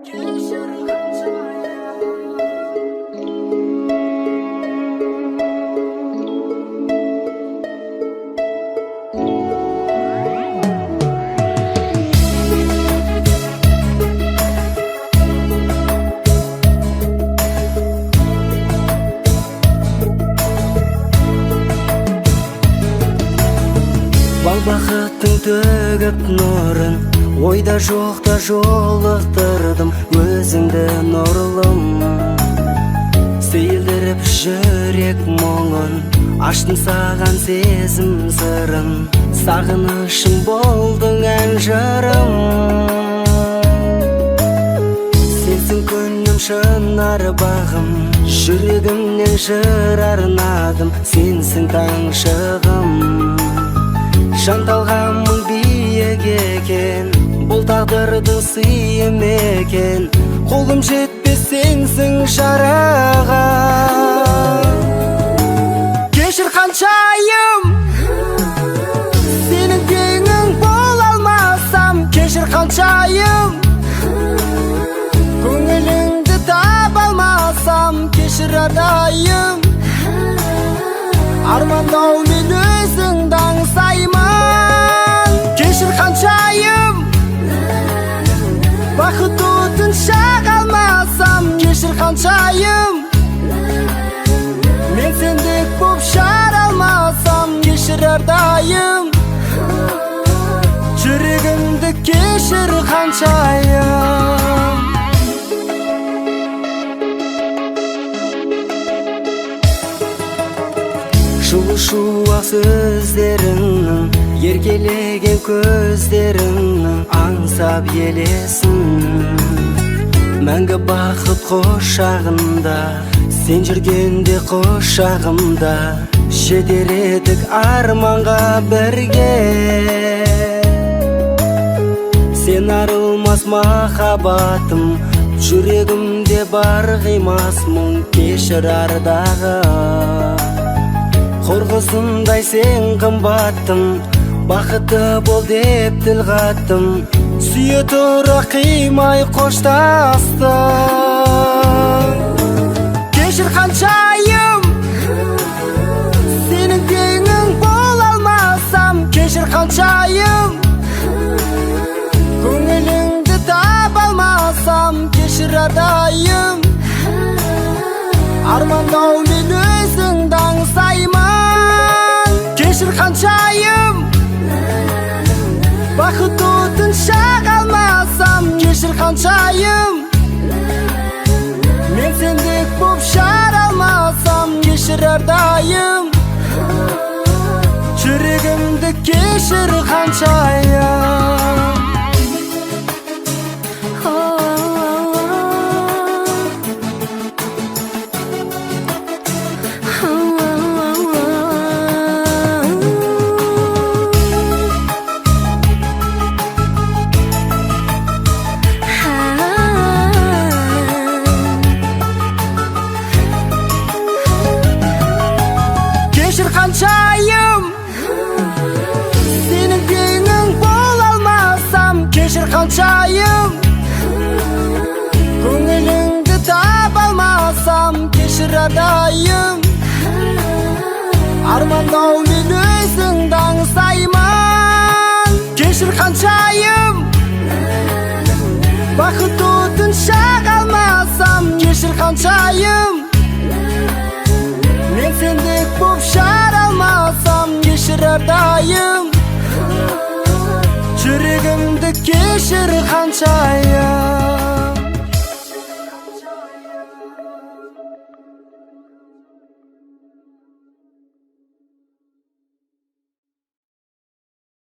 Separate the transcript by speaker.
Speaker 1: Кешір, ханшайым.
Speaker 2: Бал бақыттың төгіп нұрын, ойда жоқта жолықтырдым өзіңді, нұрлым. Сейілдіріп жүрек мұңын, аштым саған сезім сырын, сағынышым болдың ән жырым. Сенсің күнім, шынар бағым, жүрегімнен жыр арнадым, сенсің таң шығым. Жан талғамың биік екен, бұл тағдырдың сыйы мекен, қолым жетпес сенсің жараға. Кешір, ханшайым, сенің теңің бола алмасам. Кешір, ханшайым, көңіліңді таба алмасам. Кешір әрдайым, армандаумен өзіңді аңсаймын. Кешір, ханшайым, бақыт отын шаға алмасам. Кешір, ханшайым, мен сендік боп жара алмасам. Кешір әрдайым, жүрегімді кешір, ханшайым. Жылы шуақ сөздеріңнің, еркелеген көздеріңнің аңсап елесін. Мәңгі бақыт құшағында, сен жүргенде құшағымда, жетер едік арманға бірге. Сен арылмас махаббатым, жүрегімде бар қимас мұң, кешір ардағы. Қорғысындай сен қымбаттың, бақытты бол деп тіл қаттым, сүйе тұра қимай қоштастым. Кешір, ханшайым, сенің теңің бола алмасам. Кешір, ханшайым, көңіліңді таба алмасам. Кешір әрдайым, армандаумен өзіңді аңсаймын. Кешір, ханшайым, бақыт отын шаға алмасам. Кешір, ханшайым, мен сендік боп жара алмасам. Кешір әрдайым, жүрегімді кешір, ханшайым. Кешір, ханшайым, сенің теңің бола алмасам. Кешір, ханшайым, көңіліңді таба алмасам. Кешір әрдайым, армандаумен өзіңді аңсаймын. Кешір, ханшайым, бақыт отын шаға алмасам. Кешір, ханшайым, мен сендік боп жара алмасам. Кешір әрдайым, жүрегімді кешір, ханшайым.